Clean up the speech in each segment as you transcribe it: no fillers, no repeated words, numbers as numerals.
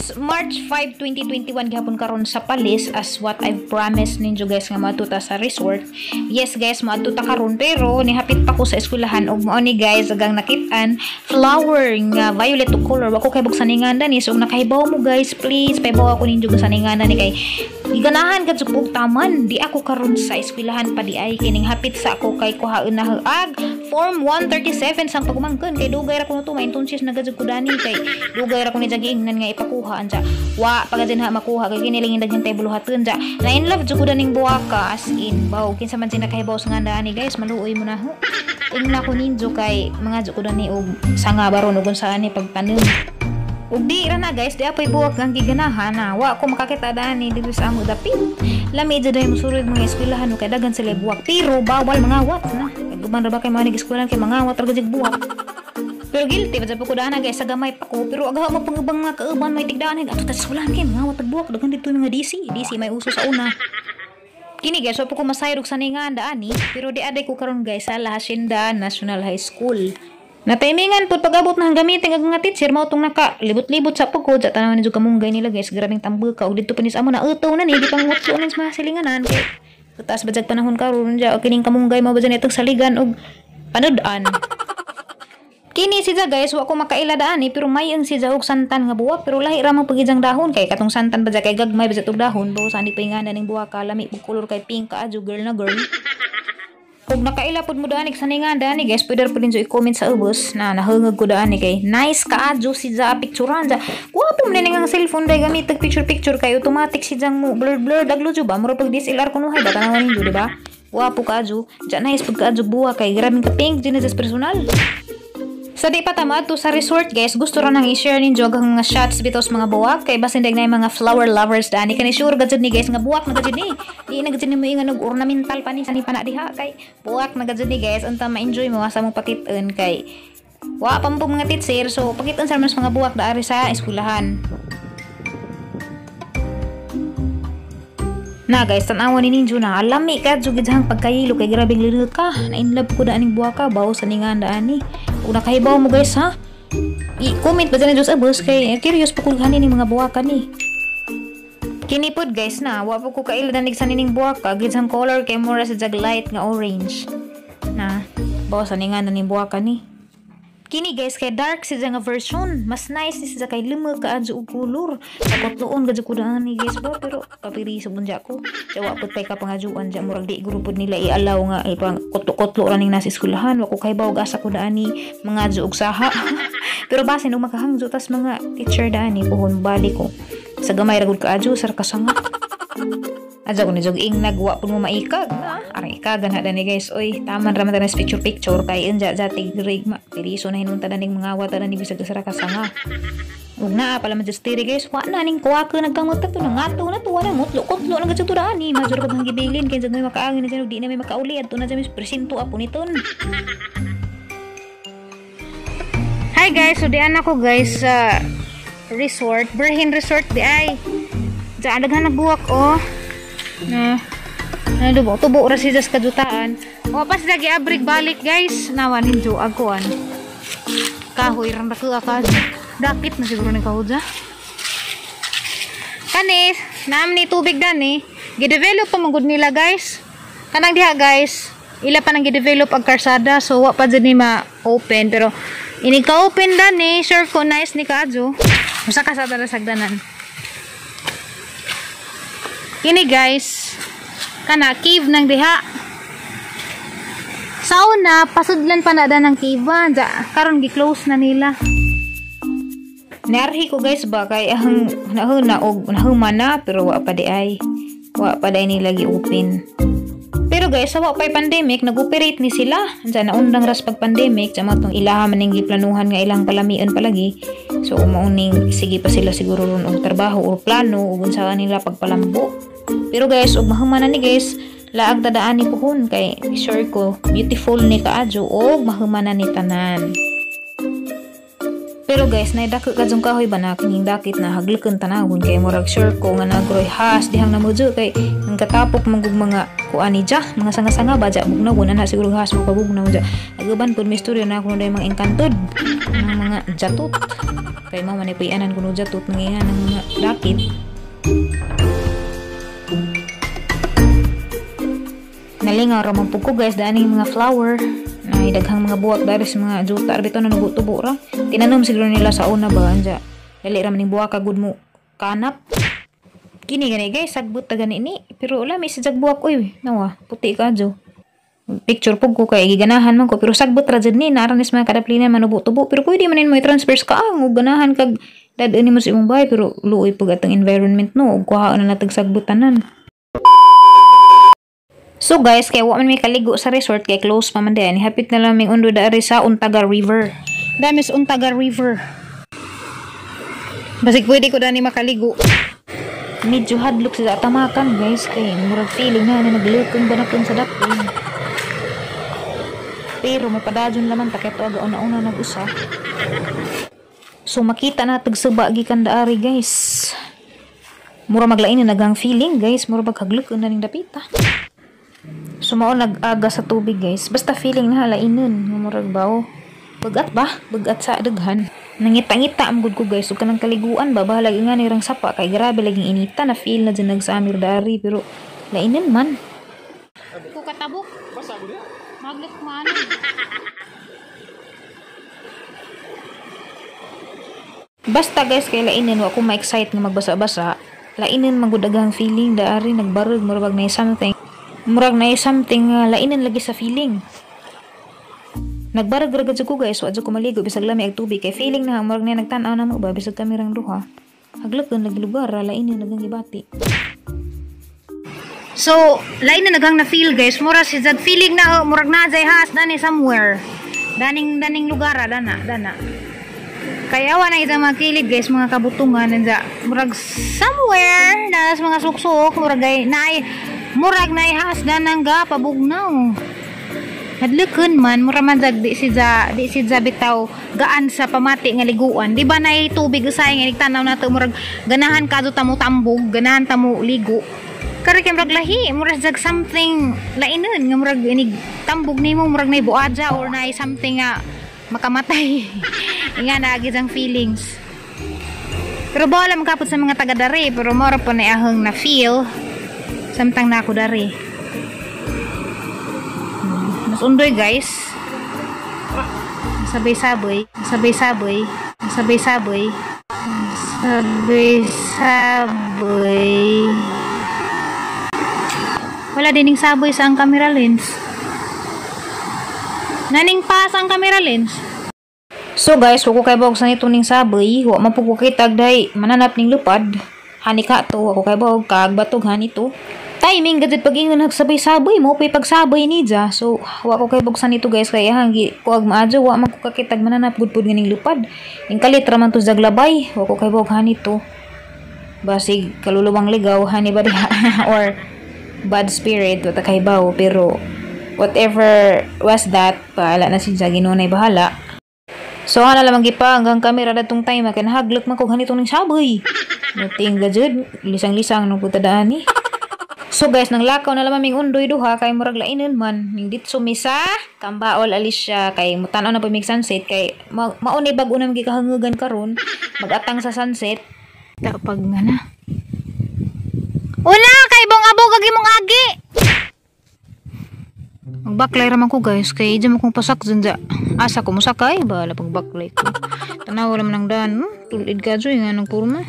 It's March 5, 2021 gihapon karon sa Palis, as what I've promised ninyo, guys, nga moadto ta sa resort. Yes guys, moadto ta karon, pero nihapit pa ko sa eskwelahan ug mao ni, guys, agang nakit-an flower nga violet to color. Wa ko kay buksan ni so nakahibaw mo, guys, please pahibaw ako ninyo sa ninganda ni kay giganahan ka jud taman. Di ako karon sa eskwelahan pa di ay kining hapit sa ako kay kuhaon na ag form 137 sang pagumangkon kay dugay ra kuno to maintenance na gajud ko dani kay dugay ra ko ni giingnan nga ipakuha anja wa pagajin ha makuha kay kini lang daghan tay buluhaton ja na in love jud ko daning buwaka, as in baw kinsa man sin nakahibaw sa nganda ani, guys, maluoy mo na ho. Ingna ko ninyo kay mga jud ko dani og sanga baron ug unsa ani pagtanom. Ug di ra na, guys, di apoy buwak ang giganahan na wa ko makakita dani dito sa amo dapit. Lami jud ay mosulod mga eskwelahan kay daghan sila buwak, pero bawal mangawat na. Kay ra ba kay mga eskwelahan kay mangawat ra gud buwak. Pero guilty ba jud ko dana, guys, sa gamay pa ko, pero agaha mo pangubang mga kauban may tigdaan ato ta eskwelahan kay mangawat og buwak, daghan dito mga DC. DC may uso sa una. Kini guys, wa po ko masayod og saningan dani, pero di aday ko karon, guys, sa La Hacienda National High School. Nataimingan pud pag-abot na gamitin ang mga teacher mao tong naka libot-libot sa pugod sa tanawan ni kamunggay nila, guys, grabing tambaka og didto pa ni sa amo na utaw na ni di pang mutlo ni sa mga silinganan kay taas ba jag panahon karon ja kining kamunggay mao ba dyan itong saligan og panud-an. Kini siya, guys, wa ko makaila daan eh, pero may ang siya og santan nga buwak, pero lahi ra man pagijang dahon kay katong santan ba kay gagmay ba tug dahon bawo sa pa nga ning buwak ka lami pug kolor kay pink ka adyo, girl na girl. Kung nakaila pud mo dani sa ningan dani, guys, pwede ra pud ninyo i-comment sa ubos na nahungag ko dani kay nice ka adyo si ja picturean ja. Gwapo man ning ang cellphone day gamit picture picture kay automatic si jang mo blur blur daglo jud ba mura pag DSLR kunuhay ba tanawan ninyo, di ba? Gwapo ka adyo. Ja nice pud ka adyo buwa kay grabing ka pink jud na personal. Sa di pa ta to sa resort, guys, gusto ra nang i-share ninyo ang mga shots bitaw sa mga buwak kay basin dag na mga flower lovers dani kani sure gajud ni, guys, nga buwak na gajud ni. Di na gajud ni mo ingan og ornamental pa ni sa ni pa na diha kay buwak na gajud ni, guys, unta ma-enjoy mo sa mong pakit-on kay wa pa mo mga teacher, so pakit-on sa mga buwak daari sa eskwelahan. Na guys, tan-awan ni ninyo na lami ka jud gidhang pagkayilo kay grabing linot ka. Na in love ko daaning buwaka bawo sa ningan daani. Kung nakahibaw mo, guys, ha, i-comment ba dyan sa abos kay curious pa kung ni mga buwaka ni. Kini pod, guys, na wa po ko kaila danig sa nining buwaka gidhang color kay mura sa jag light nga orange. Na bawo sa ningan ning buwaka ni. Kini guys kay dark siya nga version. Mas nice ni siya kay lima ka adyo og color. Takotloon gadyo ko daan ni, guys, ba pero kapiri sa bunja ko. Jawa pud tay ka pangajuan ja murag di guro pud nila i-allow nga ipang kutlo-kutlo ra ning nasa eskwelahan. Wa ko kay baw asa ko daan ni mga adyo og saha. Pero basin og makahangjo tas mga teacher daan ni puhon balik ko. Sa gamay ra gud ka adyo sar kasanga. Adyo ko ni jog ing nagwa pud mo maikag na. Arang ikagan ha dani, guys. Oy, taman ra man tanas picture picture kay unja jati rigma. Piriso na hinunta daning mga wata dani bisag sa kasanga. Ug naa pala man just tiri, guys. Wa na ning kuha ka nagkamot to nangato na to wala mutlo kutlo na gud dani. Major ka bang gibilin kay jud may makaangin na jud di na may makauli adto na jud presinto apo niton. Hi guys, so dian ako, guys, sa resort, Berhin Resort di ay. Diyan daghan nagbuwak oh. Na ano tubo tubo ra siya sa kajutaan. O pas lagi abrig balik, guys. Nawa ninjo agkuan. Kahoy ran ra ka. Dakit na siguro ni kahoy ja. Kani, naam ni tubig dani. Gidevelop pa man gud nila, guys. Kanang diha, guys, ila pa nang gidevelop ang karsada so wa pa jud ni ma-open pero ini ka open dani, sure ko nice ni kaadyo. Usa ka sa sagdanan. Kini guys, kana cave ng diha. Sa una, pasudlan pa na ng cave ba? Karon gi-close na nila. Niarhi ko, guys, ba kay ang nahuna og nahuman na pero wa pa di ay. Wa pa di nila gi-open. Pero guys, sa wa pay pandemic, nag-operate ni sila. Ansa naundang ras pag pandemic, sa mga tong ilaha man ning giplanuhan nga ilang palamion palagi. So mauning sige pa sila siguro ron og trabaho or plano ug unsa nila pagpalambo. Pero guys, og mahuman na ni, guys, laag tadaan ni puhon kay sure ko beautiful ni kaadyo og mahuman na ni tanan. Pero guys, naidako ka kahoy ba na kining dakit na haglukon tanawon kay murag sure ko nga nagroy has dihang namudyo kay nang katapok mangug mga kuan ni ja, mga sanga-sanga ba ja bugnawon ana siguro has mo pabugnaw ja. Aguban pud misteryo na kuno day mga engkanted ng mga jatot. Kay mao man ipayanan kuno jatot mangingan ng mga dakit. Nalingaw ra man pud ko guys daaning mga flower. Ay daghang mga buwak dari sa mga juta bitaw na nubo-tubo ra. Tinanom siguro nila sa una ba anja. Dali ra man ning buwak gud mo kanap. Kini gani guys, sagbot ta gani ni. Pero wala may sidag buwak oy. Nawa, puti ka adyo. Picture pug ko kay giganahan man ko pero sagbot ra jud ni naran is mga kadaplinan manubo-tubo pero pwede man nimo i-transfer sa kaang ug ganahan kag dad-on nimo sa imong bahay pero luoy pug atong environment no ug kuhaon na natag sagbot tanan. So guys, kay wa man may kaligo sa resort kay close pa man diay. Hapit na lang ming undo dari sa Untaga River. Dami sa Untaga River. Basig pwede ko dani makaligo. Medyo hadlok sa tamakan guys kay murag feeling na naglukong banapon sa dapon. Pero mapadajon laman ta kay tuag una-una nag-usa. So makita na tagsuba gikan daari guys. Mura maglain na nagang feeling guys, mura baghaglok na ning dapita. So mao nag-aga sa tubig guys. Basta feeling na halainon nga murag bawo. Bagat ba? Bagat sa daghan. Nangita-ngita am gud ko guys ug kanang kaliguan ba bahalag nga ni rang sapa kay grabe laging inita na feel na dyan nag-summer dari pero lainon man. Ko katabok. Basa gud. Maglok man. Basta guys kay lainon wa ko ma-excite nga magbasa-basa. Lainon man gud agang feeling daari nagbarog murag na something. Murag na something lainan lagi sa feeling. Nagbarag ra gud ko guys, wa jud ko maligo bisag lami ag tubig kay feeling na murag na nagtan-aw na mo ba bisag kami rang duha. Haglok lagi lugar lainan nagang gibati. So, lainan nagang na feel guys, mura si jag feeling na murag na jay has dani somewhere. Daning daning lugar dana dana. Kaya wa na isang mga kilid guys, mga kabutungan nanja murag somewhere na sa mga suksok murag ay naay murag na ihas danang ga pabugnaw. Hadlokon man mura man jag di si ja bitaw gaan sa pamati nga liguan. Di ba nay tubig usay nga nigtanaw nato murag ganahan kadto tamo tambog, ganahan tamo ligo. Kare kay murag lahi, murag jag something lainon nga murag inig tambog nimo murag nay buadja or nay something nga makamatay. Nga na agi ang feelings. Pero bola man kapot sa mga taga dari pero mura po na ahong na feel. Samtang na ako dari. Mas undoy guys. Sabay-sabay. Sabay-sabay. Sabay-sabay. Sabay-sabay. Wala dining saboy sa ang camera lens. Naning pa sa ang camera lens. So guys, wa ko kay bawog sa nito ning saboy. Wa man pud ko kitag dahi mananap ning lupad. Hani ka to, ako kay bawog kag batog hani to. Timing gud pag-ingon nagsabay-sabay mo pay pagsabay ni ja. So wa ko kay bugsan nito guys kay hanggi kuag maadyo wa man ko kakitag mananap gud pud nganing lupad. Ing kalit ra man to zaglabay, wa ko kay bawog hani to. Basig kaluluwang ligaw hani ba diha or bad spirit wa ta kay bawo pero whatever was that bahala na si ja Ginoo nay bahala. So ana lamang gipa hanggang kamera datong time kay nahaglok man kog hanitong ning sabay. Muting gajud lisang-lisang nung puta daan ni. So guys, nang lakaw na lamang ming undoy duha kay murag lainon man ning ditso mi sa Kambaol Alicia kay mutan-aw na pa mig sunset kay maunay bag-o na gikahangugan karon magatang sa sunset. Ta pag nga na. Una kay bong abog ag imong agi. Magbaklay ra man ko guys kay di mo kong pasak dyan. Asa ko mosakay bahala pag baklay ko. Tanaw ra man ang daan, tulid ka joy nga nang kurma.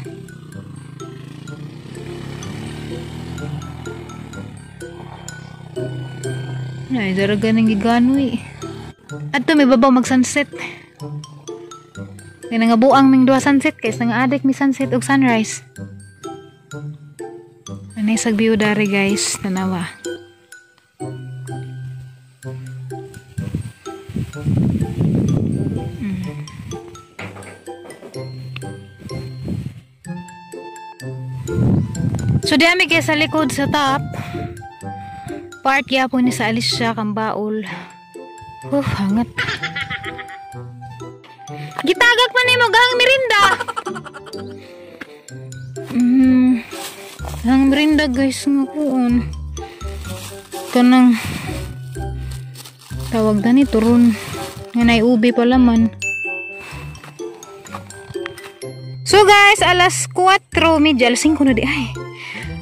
Ay, daraga ng giganoy. Adto may babaw mag sunset. Kay nangabuang ming duha sunset kay nga adik mi sunset og sunrise. Anay sag view dari guys, tanawa. So diami kay sa likod sa top. Part gyapon ni sa Alicia Kambaol. Hangat. Gitagak man nimo gahang merinda. Gahang merinda guys nga kuon. Kanang tawag dani turon. Nga nay ubi pala man. So guys, alas 4:30, alas 5 na di ay.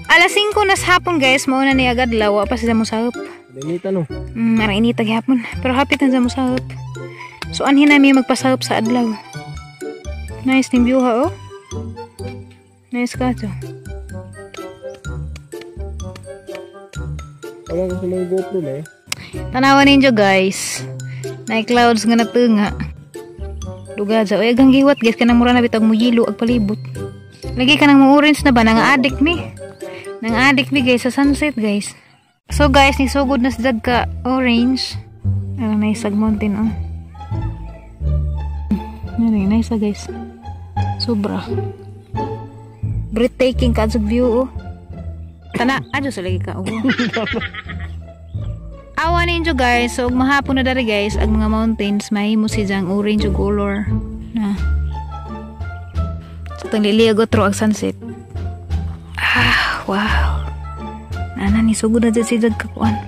Alas 5 na sa hapon guys, mauna ni agad lawa pa sila mosahop. Inita no. Arang inita gihapon, pero hapit na sa mosahop. So anhin na mi magpasahop sa adlaw. Nice ning view ha oh. Nice ka to. Wala ko sa mga GoPro na eh. Tanawa ninyo guys. Nay clouds nga natunga. Lugad sa oy agang giwat guys kanang mura na bitag muyilo ag palibot. Lagi kanang mo orange na ba nang addict mi. Nang addict mi guys sa sunset guys. So guys, ni sugod na sa ka orange. Ang nice ag mountain oh. Nani nice guys. Sobra. Breathtaking ka sa view oh. Tana adyo sa lagi ka oh. Awa ninyo guys, so ug mahapon na dari guys, ang mga mountains mahimo siyang orange ug color na. So tang liliag otro ang sunset. Ah, wow. Nana ni sugod na jud siya kakuan.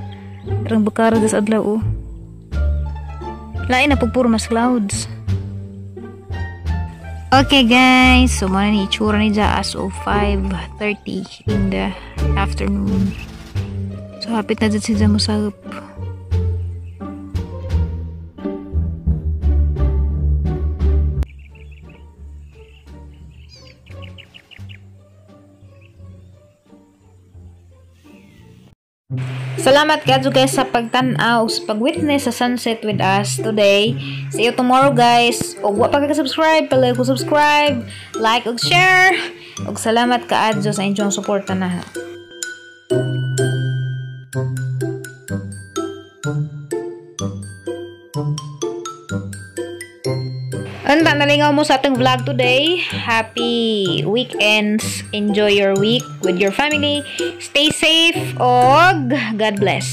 Karang bakara sa adlaw oh. Lain na pugpuro mas clouds. Okay guys, so mao na ni itsura ni dya as of 5:30 in the afternoon. So hapit na dyan siya mosahop. Salamat kadto guys sa pagtan-aw sa pag-witness sa sunset with us today. See you tomorrow guys. Og wa pa ka subscribe, palihog ko subscribe, like ug share. Og salamat kaadto sa inyong suporta na. Unta nalingaw mo sa atong vlog today. Happy weekends. Enjoy your week with your family. Stay safe og God bless.